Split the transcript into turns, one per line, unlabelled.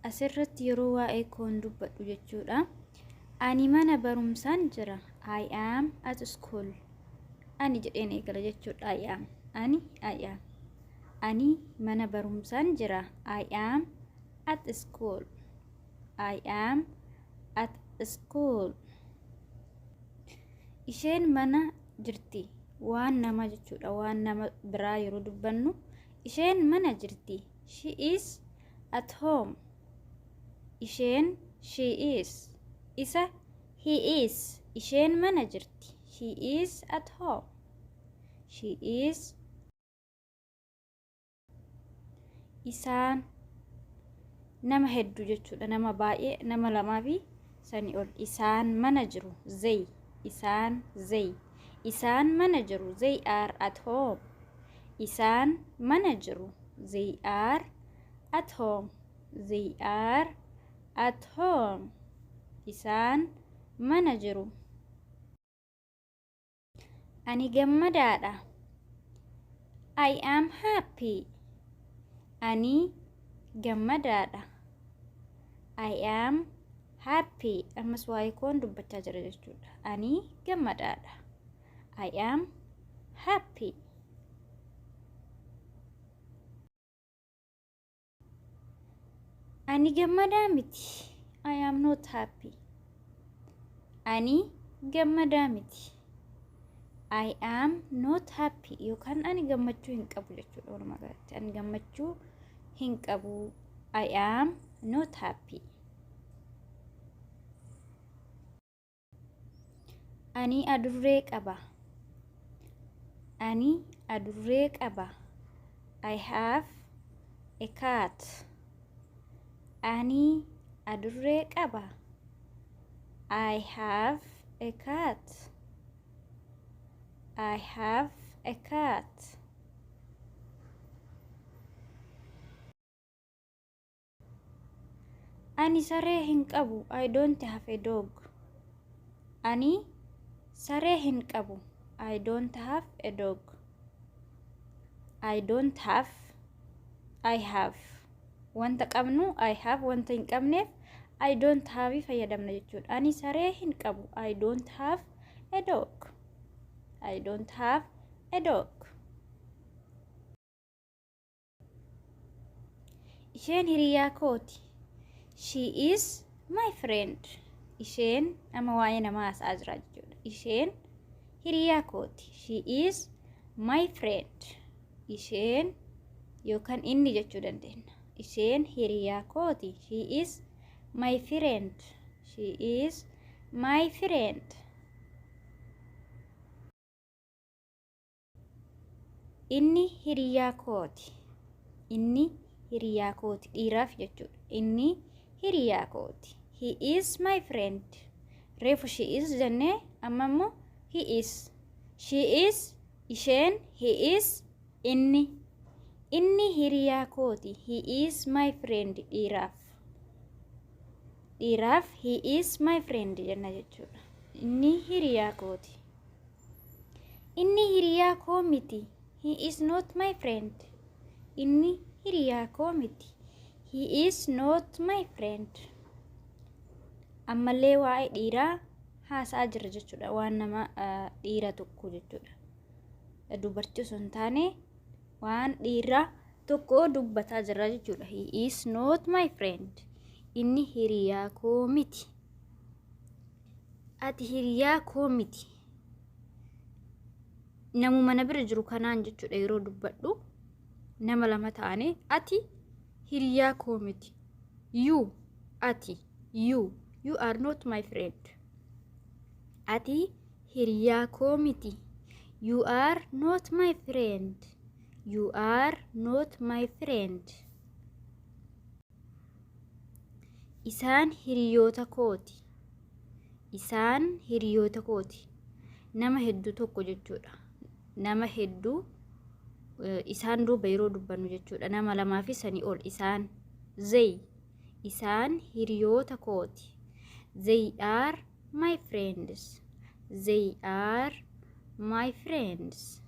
Asirratti yeroo waa'ee koon dubbadhu jechuudha. Ani mana barumsaan jira. I am at school. Ani jedheen eegala jechuudha. I am. Ani I am. Ani mana barumsaan jira. I am at school. I am at school. Isheen mana jirti. Waan nama jechuudha. Waan nama biraa yeroo dubbannu isheen mana jirti. She is at home. Isheen she is. Isa he is. Isheen mana jirti. She is at home. She is isaan nama hedduu jechuudha. Nama baay'ee nama lamaa fi sanii ol. Isaan mana jiru. They. Isaan they. Isaan mana jiru. They are at home. Isaan mana jiru. They are at home. They are at home. Isaan mana jiru. Ani gammadaadha. I am happy. Ani gammadaadha. I am happy. Ammas waa'ee koon dubbachaa jira jechuudha. Ani gammadaadha. I am happy. Ani gammadaa miti. I am not happy. Ani gammadaa miti. I am not happy yookaan ani gammachuu hin qabu jechuudha walumaa galatti. Ani gammachuu hin qabu. I am not happy. Ani adurree qaba. Ani adurree qaba. I have a cat. Ani adurree qaba. I have a cat. I have a cat. Ani saree hin qabu. I don't have a dog. Ani saree hin qabu. I don't have a dog. I don't have. I have. Wanta qabnu I have wanta hin qabneef I don't have fayyadamna jechuudha. Ani saree hin qabu. I don't have a dog. I don't have a dog. Isheen hiriyaa kooti. She is my friend. Isheen amma waa'ee namaa haasa'aa jira jechuudha. Isheen hiriyaa kooti. She is my friend. Isheen yookaan inni jechuu dandeenya. Isheen hiriyaa kooti. She is my friend. She is my friend. Inni hiriyaa kooti. Inni hiriyaa kooti. Dhiiraaf jechuudha. Inni hiriyaa kooti. He is my friend. Reefu she is jennee amma immoo he is. She is isheen he is inni. Inni hiriyaa kooti. He is my friend dhiiraaf. Dhiiraaf he is my friend jenna jechuudha. Inni hiriyaa kooti. Inni hiriyaa koo miti. He is not my friend. Inni hiriyaa koo miti. He is not my friend. Ammallee waa'ee dhiiraa haasa'aa jirra jechuudha. Waan nama dhiira tokko jechuudha. Dubartii osoo hin taane waan dhiiraa tokko dubbataa jirra jechuudha. He is not my friend. Inni hiriyaa koo miti. Ati hiriyaa koo miti. Namuma na bira jiru kanaan jechuudha yeroo dubbadhu nama lama taane ati hiriyaa koo miti. You ati you you are not my friend. Ati hiriyaa koo miti. You are not my friend. You are not my friend. Isaan hiriyoota kooti. Isaan hiriyoota kooti. Nama hedduu tokko jechuudha. Nama hedduu isaan duuba yeroo dubbannu jechuudha. Nama lamaa fi sanii ol isaan. They. Isaan hiriyoota kooti. They are my friends. They are my friends.